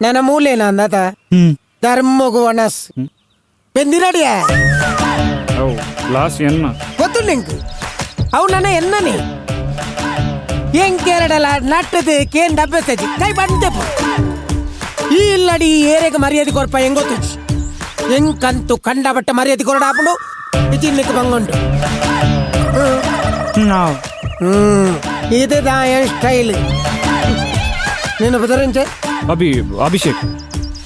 ನನ್ನ ಮೂಲೇನ ಅಂದಾತ ಧರ್ಮಗು ವನಸ್ ಬೆಂದಿನಡಿಯ ಲಾಸ್ ಎನ್ನ ಗೊತ್ತು ನಿಂಕ್ ಅವು ನನ್ನ ಎನ್ನನೆ ಹೆಂಗ್ ಕೇರಡಲ ನಟ್ಟದು ಕೇನ್ ಡಬ್ಬೆಸಜಿ ಕೈ ಬಂತೆಪು ಈ ಇಲ್ಲಡಿ ಏರೆಗೆ ಮರ್ಯಾದೆ ಕೊರ್ಪ ಹೆಂಗೊತ್ತು ಹೆಂಗಂತು ಕಂಡ ಬಟ್ಟ ಮರ್ಯಾದೆ ಕೊರಡಾಪುಂಡು ಇಚಿನ್ನಕ್ಕೆ ಬಂಗುಂಟು. இதுதான் என் ஸ்டைலு. ನಿನ್ನ ಬದರಂಚೆ ಅಭಿ ಅಭಿಷೇಕ್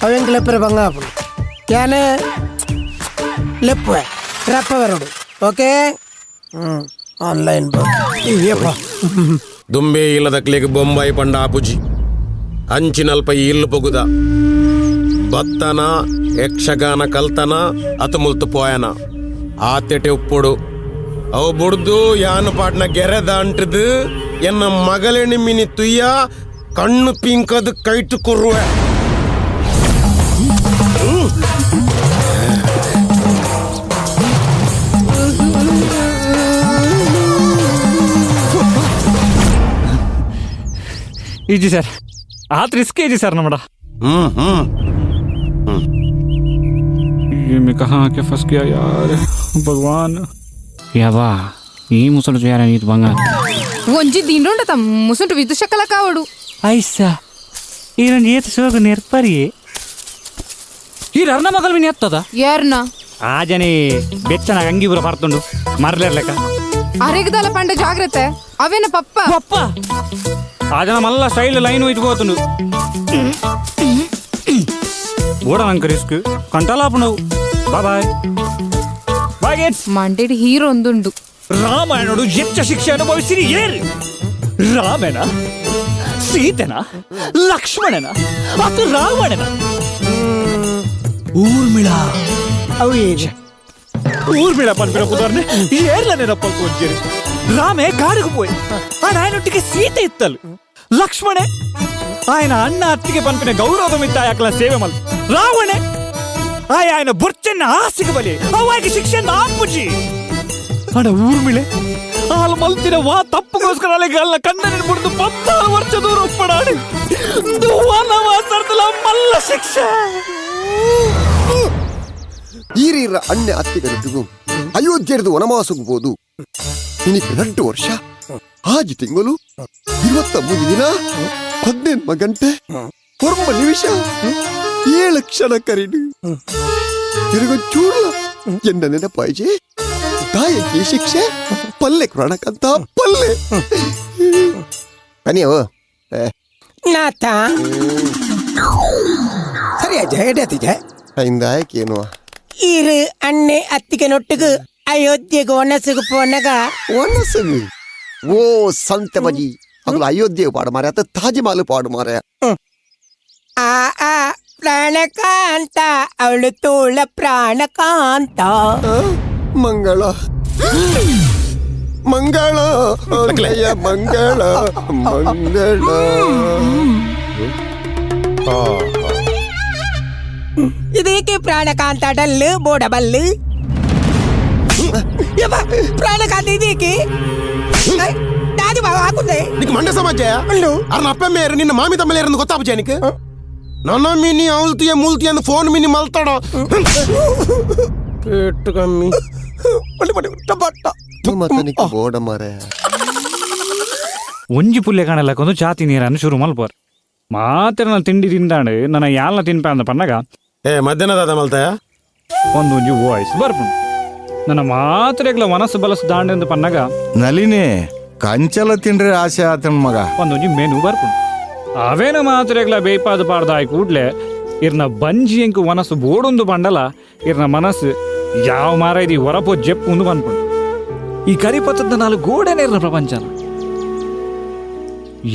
ಅವೆಂಕ್ ಲೆಪ್ಪರೆ ಬಂಗ ಆಪುಂಡು ಯಾನೆ ಲೆಪ್ಪುವೆ ರಪ್ಪ ಬರೋಡು. ಓಕೆ ಆನ್ಲೈನ್ ದುಂಬೆ ಇಲ್ಲದಕ್ಲಿಗೆ ಬೊಂಬಾಯಿ ಪಂಡ ಆಪುಜಿ ಅಂಚಿನಲ್ಪ ಇಲ್ಲು ಪೊಗುದ ಬತ್ತನ ಯಕ್ಷಗಾನ ಕಲ್ತನ ಅತುಮುಲ್ತು ಪೋಯನ ಆತೆಟೆ ಉಪ್ಪುಡು ಅವು ಬುಡ್ದು ಯಾನು ಪಾಟ್ನ ಗೆರೆದ ಅಂಟದು ಎನ್ನ ಮಗಳೆಣಿ ಮಿನಿ ತುಯ್ಯ ಕಣ್ಣು ಪಿಂಕದು ಕೈಟು ಕೊರುವೆ. ಈಜಿ ಸರ್ ಆತ ರಿಸ್ಕ್ ಈಜಿ ಸರ್ ನಮ್ಮಡ. ये मैं कहाँ आके फंस गया यार भगवान. ಯವಾ ಈ ಮುಸುಂಟು ಯಾರ ನೀತು ಬಂಗಾರ ಒಂಜಿ ದಿಂಡುಂಡ ತಮ್ಮ ಮುಸುಂಟು ವಿದುಷಕಲ ಕಾವಡು ಐಸಾ ಈರೊಂದು ಏತು ಸೋಗು ನೆರ್ಪರಿ ಈ ಅರ್ನ ಮಗಲ್ ಮೀನು ಎತ್ತದ ಯಾರನ ಆ ಜನಿ ಬೆಚ್ಚನ ಅಂಗಿಬುರ ಪರ್ತುಂಡು ಮರ್ಲೇರ್ಲೆಕ್ಕ ಅರೆಗದಲ್ಲ ಪಂಡ ಜಾಗ್ರತೆ ಅವೇನ ಪಪ್ಪ ಪಪ್ಪ ಆ ಜನ ಮಲ್ಲ ಸ್ಟೈಲ್ ಲೈನ್ ಹೋಯ್ತು ಓಡ ನಂಗೆ ರಿಸ್ಕ್ ಕಂಟಾಲಾಪು ನಾವು ಬಾಯ್ ಬಾಯ್ ಗೇಟ್ಸ್ ಮಂಡೆಡ್ ಹೀರೋ ಒಂದುಂಡು. ರಾಮಾಯಣಡು ಹೆಚ್ಚ ಶಿಕ್ಷೆ ಅನುಭವಿಸಿರಿ ಏರು ರಾಮನ ಸೀತೆನ ಲಕ್ಷ್ಮಣನ ಮತ್ತು ರಾವಣನ ಊರ್ಮಿಳ ಊರ್ಮಿಳ ಪನ್ಪಿನ ಕುದಾರ್ನೆ ಏರ್ಲ ನೆನಪಲ್ ಕೊಂಜಿರಿ ರಾಮೆ ಕಾಡಿಗೆ ಪೋಯ್ ಆಯನೊಟ್ಟಿಗೆ ಸೀತೆ ಇತ್ತಲು ಲಕ್ಷ್ಮಣೆ ఆయన ಅಣ್ಣ ಅತ್ತಿಗೆ ಪನ್ಪಿನ ಗೌರವದ ಮಿತ್ತಾಯಕಲ ಸೇವೆ ಮಲ್ ರಾವಣೆ ಆಯ ఆయన ಬುರ್ಚನ್ನ ಆಸೆಗೆ ಬಲಿ ಅವಾಗೆ ಶಿಕ್ಷೆ ಆಪುಜಿ ಅಡ ಊರ್ಮಿಳೆ ಆಲ್ ಮಲ್ತಿನ ವಾ ತಪ್ಪುಗೋಸ್ಕರ ಅಲ್ಲಿಗೆ ಅಲ್ಲ ಕಂದನ ಮುರಿದು 14 ವರ್ಷ ದೂರ ಒಪ್ಪಡಾಡಿ ಮಲ್ಲ ಶಿಕ್ಷೆ. ಈರೀರ ಅಣ್ಣೆ ಅತ್ತಿಗರೊಟ್ಟಿಗೂ ಅಯೋಧ್ಯೆರದು ವನವಾಸಕ್ಕೆ ಇನಿಕ್ 2 ವರ್ಷ ಆಜಿ ತಿಂಗಳು 23 ದಿನ 18 ಗಂಟೆ 9 ನಿಮಿಷ 7 ಕ್ಷಣ ಕರೀಡು ತಿರುಗ ಚೂರ್ಲ ಎನ್ನ ನೆನಪಾಯ್ಜೆ ತಾಯಕ್ಕೆ ಶಿಕ್ಷೆ ಪಲ್ಲೆ ಕ್ರಣಕಂತ ಪಲ್ಲೆ ಕನಿಯವ ನಾಥ ಸರಿಯಾ ಜಯ ಇಂದಾಯಕೇನು ಇರು ಅಣ್ಣೆ ಅತ್ತಿಗೆ ನೊಟ್ಟಿಗೆ ಅಯೋಧ್ಯೆಗೆ ಒಣಸುಗು ಪೋನಗ ಒಣಸುಗು ಓ ಸಂತ ಬಜಿ ಅಗಲ ಅಯೋಧ್ಯೆ ಪಾಡು ಮಾರೆ ಅತ್ತ ತಾಜ್ ಮಹಲ್ ಪಾಡು ಮಾರೆ ಆ ಆ ಪ್ರಾಣಕಾಂತ ಅವಳು ತೋಳ ಪ್ರಾಣಕಾಂತ ಮಂಗಳ ಮಂಗಳ ಜಯ ಮಂಗಳ ಮಂಗಳ ಇದೇಕೆ ಪ್ರಾಣಕಾಂತ ಡಲ್ಲು ಬೋಡಬಲ್ಲು ಪ್ರಾಣಕಾಂತ ಇದೇಕೆ నీకు మండ సమాజ అన్న అప్ప మేరు నిన్న మామి తమ్మలేరు ಗೊತ್ತಾಪುಜೆ నీకు ನನ್ನ ಮಿನಿ ಅವಲ್ತಿಯ ಮೂಲ್ತಿಯ ಅಂದ್ ಫೋನ್ ಮಿನಿ ಮಲ್ತಾಡ ಪೇಟ್ಟು ಕಮ್ಮಿ ಬೋಡ ಮಾರೆ ಒಂಜಿ ಪುಲ್ಲೆ ಕಾಣಲಕ್ಕೊಂದು ಚಾತಿ ನೀರನ್ನು ಶುರು ಮಲ್ಪೋರ್ ಮಾತ್ರ ನಾನು ತಿಂಡಿ ತಿಂದಾಂಡು ನನ್ನ ಯಾಲ್ನ ತಿನ್ಪೆ ಅಂದ ಪನ್ನಗ ಏ ಮಧ್ಯಾಹ್ನ ದಾದ ಮಲ್ತಾಯ ಒಂದು ಒಂಜಿ ವಾಯ್ಸ್ ಬರ್ಪುಂಡು ನನ್ನ ಮಾತ್ರೆಗ್ಲ ಮನಸ್ಸು ಬಲಸು ದಾಂಡು ಅಂದ ಪನ್ನಗ ನಲಿನಿ ಕಂಚಲ ತಿಂಡ್ರೆ ಆಸೆ ಆತನ ಮಗ ಒಂದೊಂಜಿ ಮೆನು ಬರ್ಪುಂಡು ಅವೇನ ಮಾತ್ರೆಗ್ಲ ಬೇಯ್ಪಾದ ಪಾಡ್ದಾಯ್ ಕೂಡ್ಲೆ ಇರ್ನ ಬಂಜಿ ಎಂಕು ಮನಸ್ಸು ಬೋಡೊಂದು ಬಂಡಲ ಇರ್ನ ಮನಸ್ಸು ಯಾವ ಮಾರ ಇದು ಹೊರಪೋ ಜೆಪ್ಪು ಒಂದು ಬಂದ್ಪುಂಡು ಈ ಕರಿಪತ್ತದ ನಾಲ್ಕು ಗೋಡೆನೇ ಇರ್ನ ಪ್ರಪಂಚ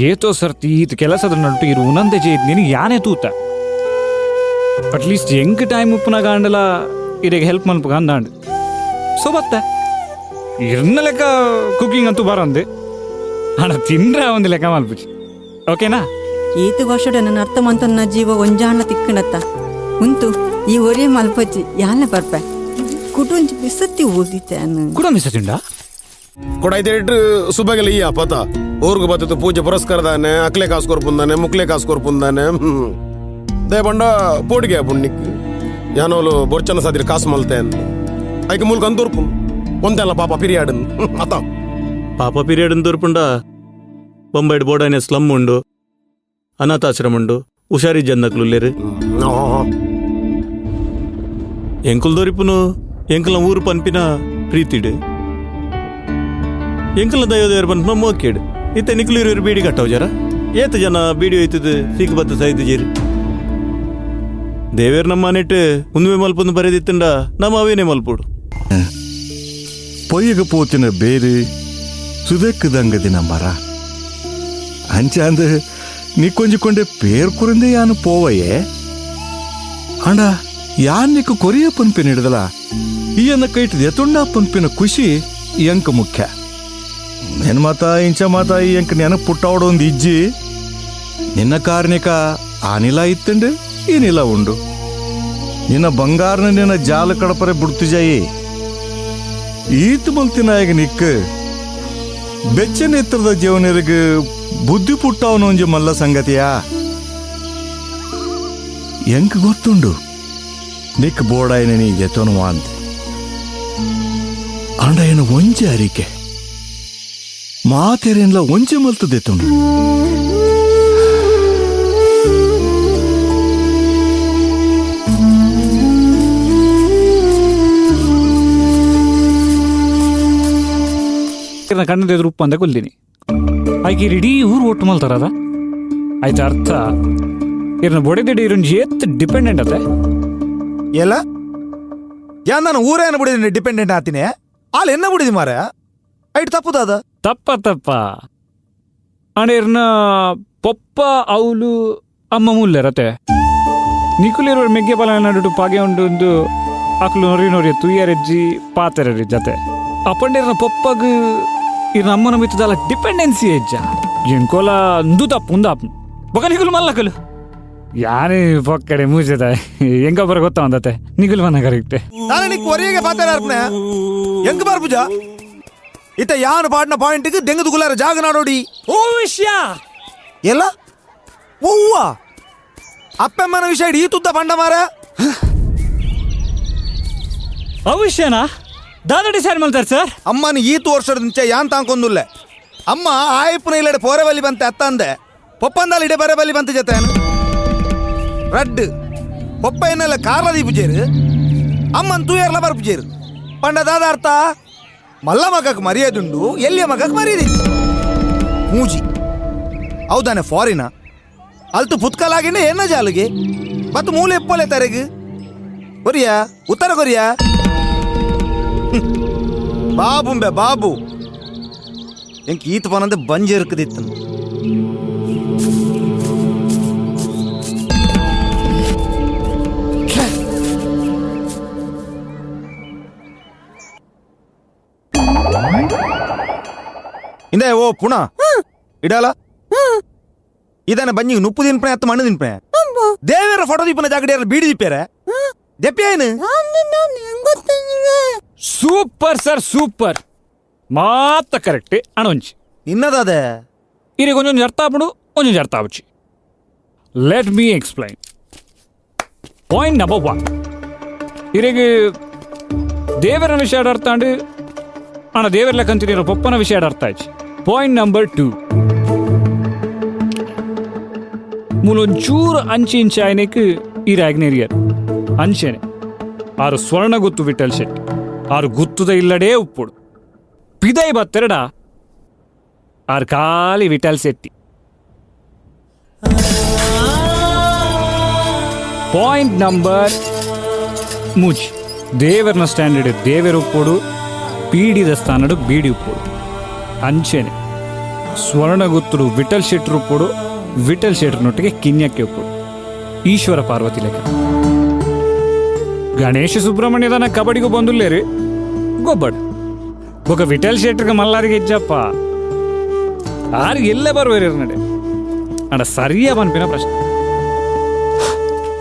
ಏತೋ ಸರ್ತಿ ಈತ ಕೆಲಸದ ನಟ್ಟು ಇರು ಉನಂದೆ ಜೇದ್ ನೀನು ಯಾನೇ ತೂತ ಅಟ್ಲೀಸ್ಟ್ ಎಂಕ್ ಟೈಮ್ ಉಪ್ಪುನ ಗಾಂಡಲ ಇರೆಗೆ ಹೆಲ್ಪ್ ಮನ್ಪು ಅಂದಾಂಡು ಸೊ ಬತ್ತ ಇರ್ನ ಲೆಕ್ಕ ಕುಕಿಂಗ್ ಅಂತೂ ಬರಂದೆ ಹಣ ತಿಂದ್ರೆ ಒಂದು ಲೆಕ್ಕ ಮಲ್ಪುಜಿ ಓಕೆನಾ ಈತು ವರ್ಷಡ ನನ್ನ ಅರ್ಥ ಮಂತನ್ನ ಜೀವ ಒಂಜಾಣ ತಿಕ್ಕಣತ್ತ ಉಂಟು ಈ ಒರೇ ಮಲ್ಪಚ್ಚಿ ಯಾನ ಬರ್ಪೆ ಕುಟುಂಜಿ ಬಿಸತ್ತಿ ಓದಿತ್ತೇನು ಕುಡ ಬಿಸತ್ತಿಂಡ ಕೂಡ ಐದು ಸುಬಗೆಲ್ಲ ಈ ಪತ ಊರ್ಗು ಬತ್ತಿತ್ತು ಪೂಜೆ ಪುರಸ್ಕಾರ ದಾನೆ ಅಕ್ಲೆ ಕಾಸು ಕೊರ್ಪುಂದಾನೆ ಮುಕ್ಲೆ ಕಾಸು ಕೊರ್ಪುಂದಾನೆ. ದಯಪಂಡ ಪೋಡಿಗೆ ಆಪುಂಡು ನಿಕ್ಕು ಯಾನೋಲು ಬೊರ್ಚನ ಸಾದಿರ ಕಾಸು ಮಲ್ತೆ ಅಂದು ಐಕ ಮೂಲಕ ಅಂದೋರ್ಪು ಒಂದೆಲ್ಲ ಪಾಪ ಪಿರಿಯಾಡ್ ಅತ ಪಾಪ ಪಿರಿಯಡ್ ಅಂದೋರ್ಪುಂಡ ಬೊಂಬೈಡ್ ಬೋಡಾನೆ ಸ್ಲಮ್ ಉಂಡು ಅನಾಥಾಶ್ರಮ ಉಂಡು ಹುಷಾರಿ ಜನ್ನಕ್ಲು ಲೇರು ಎಂಕುಲ್ ದೊರಿಪುನು ಎಂಕಲ ಊರು ಪನ್ಪಿನ ಪ್ರೀತಿಡು ಎಂಕಲ ದಯೋದೇವರು ಪನ್ಪಿನ ಮೋಕೇಡು ಇತ್ತೆ ನಿಕ್ಲು ಇರು ಬೀಡಿ ಕಟ್ಟವು ಜರ ಏತ ಜನ ಬೀಡಿ ಹೋಯ್ತದ ಸೀಕು ಬತ್ತ ಸೈದು ಜೇರಿ ದೇವೇರ್ ನಮ್ಮ ಮನೆಟ್ಟು ಉಂದುವೆ ಮಲ್ಪೊಂದು ಬರೆದಿತ್ತಂಡ ನಮ್ಮ ಅವೇನೆ ಮಲ್ಪೋಡು ಪೊಯ್ಯಗ ಪೋತಿನ ಬೇರು ಸುದಕ್ಕದಂಗದಿನ ಮರ ಅಂಚಾಂದು ನೀ ಕೊಂಜಿಕೊಂಡೆ ಪೇರ್ ಕುರಂದೆ ಯಾನು ಪೋವಯೇ ಅಂಡ ಯಾನ್ ನಿಕ್ಕು ಕೊರಿಯ ಪನ್ಪಿನ ಹಿಡ್ದಲ ಈಯನ್ನ ಕೈಟ್ ಎತುಂಡ ಪನ್ಪಿನ ಖುಷಿ ಎಂಕ ಮುಖ್ಯ ನೆನ್ ಮಾತ ಇಂಚ ಮಾತ ಈ ಎಂಕ ನೆನ ಪುಟ್ಟಾವಡೊಂದು ಇಜ್ಜಿ ನಿನ್ನ ಕಾರ್ಣಿಕ ಆ ನಿಲ ಇತ್ತಂಡು ಈ ನಿಲ ಉಂಡು ನಿನ್ನ ಬಂಗಾರನ ನಿನ್ನ ಜಾಲ ಕಡಪರೆ ಬಿಡ್ತಿಜಾಯಿ ಈತ ಮಲ್ತಿನಾಯಗ ನಿಕ್ ಬೆಚ್ಚನ ಎತ್ತರದ ಜೀವನರಿಗೆ ಬುದ್ಧಿ ಪುಟ್ಟವನೊಂಜಿ ಮಲ್ಲ ಸಂಗತಿಯಾ ಎಂಕ್ ಗೊತ್ತುಂಡು ನಿಕ್ ಬೋಡಾಯನ ನೀ ಎತ್ತನುವ ಅಂತ ಅಂಡ ಏನ ಒಂಜೆ ಅರಿಕೆ ಮಾತೆರೆನ್ಲ ಒಂಜೆ ಮಲ್ತದೆತ್ತುಂಡು ಕಣ್ಣದ ಎದುರು ಉಪ್ಪು ಅಂತ ಕೊಲ್ದಿನಿ ಆಯ್ಕೆ ಇಡೀ ಊರು ಒಟ್ಟು ಮಲ್ತಾರದ ಆಯ್ತು ಅರ್ಥ ಇರ್ನ ಬೊಡೆದಿಡಿ ಇರನ್ ಏತ್ ಡಿಪೆಂಡೆಂಟ್ ಅತ್ತೆ ಎಲ್ಲ ಯಾ ನಾನು ಊರೇನ ಬಿಡಿದೀನಿ ಡಿಪೆಂಡೆಂಟ್ ಆತೀನಿ ಅಲ್ಲಿ ಎನ್ನ ಬಿಡಿದಿ ಮಾರ ಐಟ್ ತಪ್ಪುದಾದ ತಪ್ಪ ತಪ್ಪ ಅಣ್ಣ ಇರ್ನ ಪೊಪ್ಪ ಅವಲು ಅಮ್ಮ ಮುಲ್ಲೆರತೆ ನಿಕುಲಿರೋ ಮೆಗ್ಗೆ ಬಲ ನಡುಟು ಪಾಗೆ ಉಂಡು ಒಂದು ಅಕ್ಲು ನೊರಿ ನೊರಿ ತುಯ್ಯರೆಜ್ಜಿ ಪಾತೆರರಿ ಜತೆ ಅಪ್ಪಂಡಿರ್ನ ಪೊಪ್ಪಗ್ ಇರ್ನ ಅಮ್ಮನ ಮಿತ್ತದಲ್ಲ ಡಿಪೆಂಡೆನ್ಸಿ ಹೆಜ್ಜ ಎಂಕೋಲ ಅಂದು ತಪ್ಪು ಉಂದಾಪ್ ಬೊಕ ನಿಗುಲು ಮಲ್ಲಕಲು ಯಾನೇ ಪೊಕ್ಕಡೆ ಮೂಜದ ಎಂಗೊಬ್ಬರ ಗೊತ್ತ ಒಂದತ್ತೆ ನಿಗುಲು ಮನ ಕರೆಕ್ಟೆ ನಾನು ನಿಕ್ ಒರಿಯಗೆ ಪಾತೆರ ಅರ್ಪಣೆ ಎಂಕ್ ಬಾರ್ಪುಜ ಇತ್ತ ಯಾನು ಪಾಡ್ನ ಪಾಯಿಂಟ್ಗೆ ದೆಂಗದು ಗುಲಾರ ಜಾಗ ನಾಡೋಡಿ ಓ ವಿಷಯ ಎಲ್ಲ ಒವ್ವ ಅಪ್ಪಮ್ಮನ ವಿಷಯ ಈ ತುದ್ದ ಬಂಡ ಮಾರ ಅವಶ್ಯನಾ ದಾದಡಿ ಸಾರಿ ಮಲ್ತಾರೆ ಸರ್ ಅಮ್ಮನ ಈತು ವರ್ಷದ ಮುಂಚೆ ಯಾನ್ ತಾಂಕೊಂದುಲ್ಲೆ ಅಮ್ಮ ಆಯಪ್ಪನ ಇಲ್ಲಡೆ ಪೋರೆ ಬಲಿ ಬಂತೆ ಅತ್ತಂದೆ ಪೊಪ್ಪಂದಾಲ ಇಡೆ ಬರೆ ಬಲಿ ಬಂತೆ ಜೊತೆ ರಡ್ಡು ಪೊಪ್ಪ ಎನ್ನೆಲ್ಲ ಕಾರ್ಲ ದೀಪುಜೇರು ಅಮ್ಮನ್ ತೂಯರ್ಲ ಬರ್ಪುಜೇರು ಪಂಡ ದಾದ ಅರ್ಥ ಮಲ್ಲ ಮಗಕ್ಕೆ ಮರ್ಯಾದುಂಡು ಎಲ್ಲಿಯ ಮಗಕ್ಕೆ ಮರ್ಯಾದೆ ಮೂಜಿ ಹೌದಾನೆ ಫಾರಿನ ಅಲ್ತು ಪುತ್ಕಲಾಗಿಂಡೆ ಎನ್ನ ಜಾಲಿಗೆ ಮತ್ತು ಮೂಲೆ ಎಪ್ಪಲೆ ತರೆಗೆ ಕೊರಿಯಾ ಉತ್ತರ ಕೊರಿಯಾ ಬಾಬುಂಬೆ ಬಾಬು ಎಂಕ್ ಈತ ಪನಂದೆ ಬಂಜೆ ಇರ್ಕದಿತ್ತು ಇಂದೇ ಓ ಪುಣ ಇಡಲ ಇದಾನೆ ಬಂಜಿಗೆ ನುಪ್ಪು ತಿನ್ಪಣೆ ಅತ್ತ ಮಣ್ಣು ತಿನ್ಪಣೆ ದೇವರ ಫೋಟೋ ದೀಪನ ಜಾಗಡಿ ಬೀಡಿ ದೀಪ್ಯಾರೆ ದೆಪ್ಪಿಯೇನು super sir super ಮಾತ ಕರೆಕ್ಟ್ ಅಣೊಂಚಿ ನಿನ್ನದಾದೆ ಇರಿಗೆ ಒಂದೊಂದು ಅರ್ಥ ಆಗ್ಬಿಡು ಒಂದೊಂದು ಅರ್ಥ ಆಗುಚಿ Let me explain. Point number 1. ಇರಿಗೆ ದೇವರ ವಿಷಯ ಅರ್ಥ ಅಂಡು ಅಣ್ಣ ದೇವರ ಲೆಕ್ಕಂತಿರೋ ಪೊಪ್ಪನ ವಿಷಯ ಅರ್ಥ ಆಯ್ತು. Point number 2. ಮೂಲೊಂಚೂರು ಅಂಚೆ ಇಂಚೆ ಆಯ್ನಕ್ಕೆ ಈರಾಗ್ನೇರಿಯರ್ ಅಂಚೆನೆ ಆರು ಸ್ವರ್ಣ ಗುತ್ತು ವಿಠಲ್ ಶೆಟ್ಟಿ ಆರು ಗುತ್ತುದ ಇಲ್ಲಡೇ ಉಪ್ಪುಡು ಪಿದೈ ಬತ್ತೆರಡ ಆರು ಖಾಲಿ ವಿಠಲ್ ಶೆಟ್ಟಿ. Point number 3. ದೇವರನ ಸ್ಟ್ಯಾಂಡರ್ಡ್ ದೇವರ ಉಪ್ಪೋಡು ಪೀಡಿದ ಸ್ಥಾನಡು ಬೀಡಿ ಉಪ್ಪೋಡು ಅಂಚೆನೆ ಸ್ವರ್ಣಗುತ್ತುಡು ವಿಠಲ್ ಶೆಟ್ಟರು ಉಪ್ಪೋಡು ವಿಠಲ್ ಶೆಟ್ಟರ್ನೊಟ್ಟಿಗೆ ಕಿನ್ಯಕ್ಕೆ ಉಪ್ಪೋಡು ಈಶ್ವರ ಪಾರ್ವತಿ ಲೆಕ್ಕ. ಗಣೇಶ ಸುಬ್ರಹ್ಮಣ್ಯದನ ಕಬಡ್ಡಿಗೂ ಬಂದುಲ್ಲೇರಿ ಗೊಬ್ಬಡು ಬೊಕ ವಿಠಲ್ ಶೆಟ್ಟರ್ಗೆ ಮಲ್ಲಾರಿಗೆ ಇಜ್ಜಪ್ಪ ಆರಿಗೆ ಎಲ್ಲೇ ಬರುವೇರಿ ನಡೆ ಅಡ ಸರಿಯ ಬನ್ಪಿನ ಪ್ರಶ್ನೆ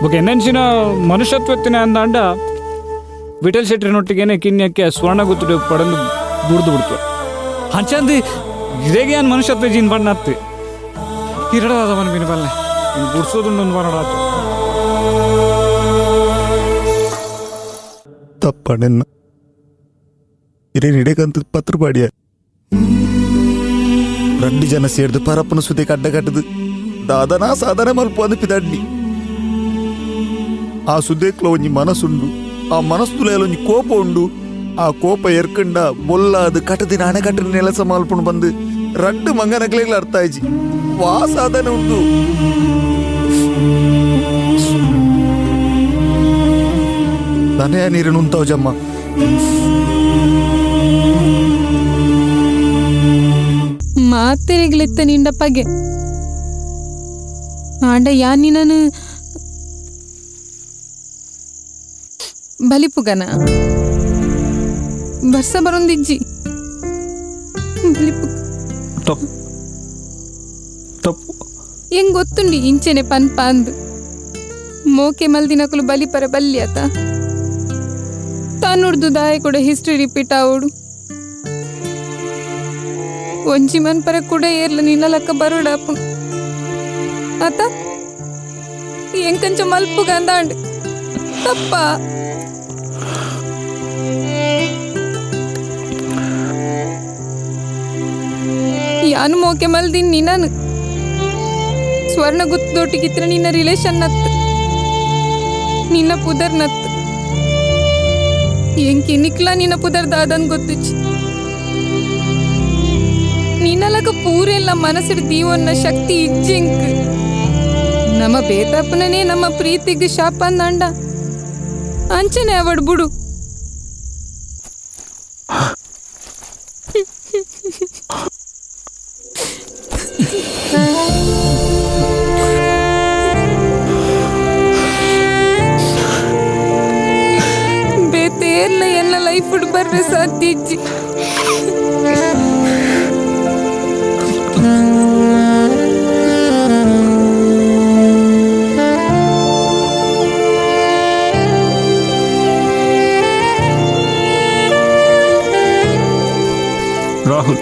ಬೊಕ ಎನ್ನೆಂಚಿನ ಮನುಷ್ಯತ್ವತ್ತಿನ ಅಂದಾಂಡ ವಿಠಲ್ ಶೆಟ್ಟರ್ನೊಟ್ಟಿಗೇನೆ ಕಿನ್ಯಕ್ಕೆ ಸ್ವರ್ಣಗುತ್ತುಡು ಪಡೆದು ಬುಡ್ದು ಬಿಡ್ತು ಹಂಚಂದು ಇದೇಗೆ ಏನು ಮನುಷ್ಯತ್ವ ಜೀನ್ ಬಣ್ಣ ಹತ್ತಿ ಹಿರಡಾದ ಮನ್ಪಿನ ಬಲ್ಲೆ ಬುಡ್ಸೋದುಂಡು ಒಂದು ಬರೋಣ ಆತು. ತಪ್ಪಣೆನ್ನ ಇರೇನು ಪತ್ರ ಪಾಡಿಯ ರೆಂಡು ಜನ ಸೇರ್ದು ಪರಪ್ಪನ ಸುದ್ದಿ ಕಡ್ಡ ಕಟ್ಟದು ದಾದನಾ ಸಾಧನೆ ಮಲ್ಪ ಅಂದು ಆ ಸುದೇಕ್ಲ ಒಂಜಿ ಮನಸ್ಸುಂಡು ಆ ಮನಸ್ಸುಲೆಲ್ಲ ಒಂಜಿ ಕೋಪ ಉಂಡು ಆ ಕೋಪ ಎರ್ಕಂಡ ಬೊಲ್ಲಾದು ಕಟ್ಟದಿನ ಅಣೆಕಟ್ಟಿನ ನೆಲಸ ಮಲ್ಪುಂಡು ಬಂದು ರಡ್ಡು ಮಂಗನಕ್ಲೆಗ್ಲ ಅರ್ಥ ಆಯ್ಜಿ ವಾ ಸಾಧನೆ ಉಂಡು ದನೆಯ ನೀರಿನ ಉಂತಾವ್ ಜಮ್ಮ ಮಾತೆರೆಗ್ಲೆತ್ತ ನಿಂಡ ಪಗೆ ಆಂಡ ಯಾನ್ ನಿನ್ನನು ಬಲಿಪುಗನ ಬರ್ಸ ಬರೊಂದಿಜ್ಜಿ ಬಲಿಪು ತಪ್ಪು ತಪ್ಪು ಹೆಂಗ್ ಗೊತ್ತುಂಡಿ ಇಂಚೆನೆ ಪನ್ಪ ಅಂದು ಮೋಕೆ ಮಲ್ದಿನಕುಲು ಬಲಿಪರ ಬಲ್ಲಿ ಆತ ತಾನುಡ್ದು ದಾಯ ಕೂಡ ಹಿಸ್ಟ್ರಿ ರಿಪೀಟ್ ಆವಡು ಒಂಜಿ ಮನ್ಪರ ಕೂಡ ಏರ್ಲ ನಿನ್ನ ಲಕ್ಕ ಬರೋಡಾಪು ಆತ ಎಂಕಂಚ ಮಲ್ಪುಗ ಅಂದಾಂಡ್ ತಪ್ಪ ಯಾನು ಮೋಕೆ ಮಲ್ದಿನ್ ನಿನ್ನನು ಸ್ವರ್ಣ ಗುತ್ತದೊಟ್ಟಿಗಿತ್ತಿನ ನಿನ್ನ ರಿಲೇಷನ್ ನತ್ತು ನಿನ್ನ ಪುದರ್ ನತ್ತು ಎಂಕಿ ನಿಕ್ಲ ನಿನ್ನ ಪುದರ್ ದಾದನ್ ಗೊತ್ತುಚ್ಚಿ ನಿನ್ನಲಕ ಪೂರೆಲ್ಲ ಮನಸ್ಸಿಡ್ ದೀವನ್ನ ಶಕ್ತಿ ಇಜ್ಜಿಂಕ್ ನಮ್ಮ ಬೇತಪ್ಪನೇ ನಮ್ಮ ಪ್ರೀತಿಗೆ ಶಾಪ ಅಂದಂಡ ಅಂಚನೆ ಅವಡ್ ಬುಡು ಬೇತೇರ್ಲ ಎಲ್ಲ ಲೈಫ್ ಬರ್ರೆ ಸಾಧ್ಯ ಇಜ್ಜಿ राहुल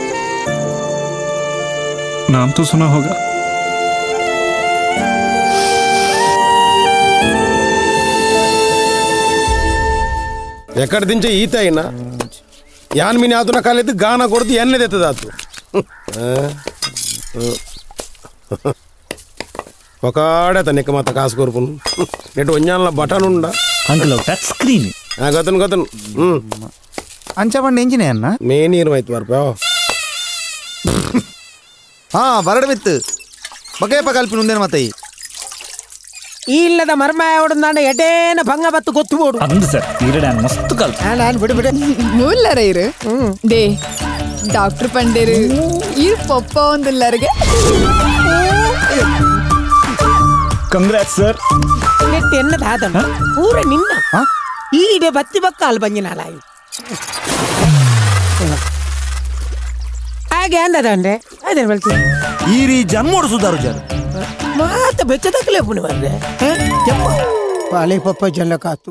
नाम तो सुना होगा। ಎಕ್ಕಡ ದಿಂಚೆ ಈತ అయినా ಯಾನ್ ಮಿನಿ ಆತುನ ಕಾಲೇದು ಗಾನ ಕೊಡ್ದು ಎಣ್ಣೆದೆತ್ತದಾತು ಒಕಾಡೆ ತನ್ನಿಕ್ಕ ಮಾತ ಕಾಸು ಕೊರ್ಪುನು ನೆಟ್ಟು ಒಂಜಾನ್ಲ ಬಟನ್ ಉಂಡ uncle touch screen ಗತನ್ ಗತನ್ ಅಂಚ ಬಂಡ ಎಂಜಿನೇ ಅನ್ನ ಮೇ ನೀರು ಆಯ್ತು ಬರ್ಪ ಹಾ ಬರಡ ಬಿತ್ತು ಬಗೆಯಪ್ಪ ಕಲ್ಪಿನ ಉಂದೇನು ಮತ್ತೆ ಈ ಇಲ್ಲದ ಮರ್ಮ ಯಾವಡಂದಾಂಡ ಎಡೇನ ಭಂಗ ಬತ್ತು ಗೊತ್ತು ಬೋಡು ಅಂದು ಸರ್ ಈರಡ ಮಸ್ತ್ ಕಲ್ಪ ನಾನು ಬಿಡು ಬಿಡು ಮೂಲರ ಇರು ಡೇ ಡಾಕ್ಟರ್ ಪಂಡೇರು ಇರು ಪಪ್ಪ ಒಂದುಲ್ಲರಿಗೆ ಕಂಗ್ರಾಟ್ಸ್ ಸರ್ ನೆಟ್ ಎನ್ನದ ಆದನ ಪೂರ ನಿನ್ನ ಈಡೆ ಬತ್ತಿ ಬಕ್ಕಾಲ್ ಬಂಜಿನಾಲಾಯಿ ಹಾಗೆ ಅಂದದಂಡೆ ಅದೇ ಹೇಳ್ತೀನಿ ಈರಿ ಜನ್ಮೋಡು ಸುಧಾರು ಜನ ಮಾತ ಬೆಚ್ಚದಕ್ಕಲೇ ಪುಣಿ ಬರ್ರೆ ಪಾಳೆ ಪಪ್ಪ ಜನ ಕಾತು.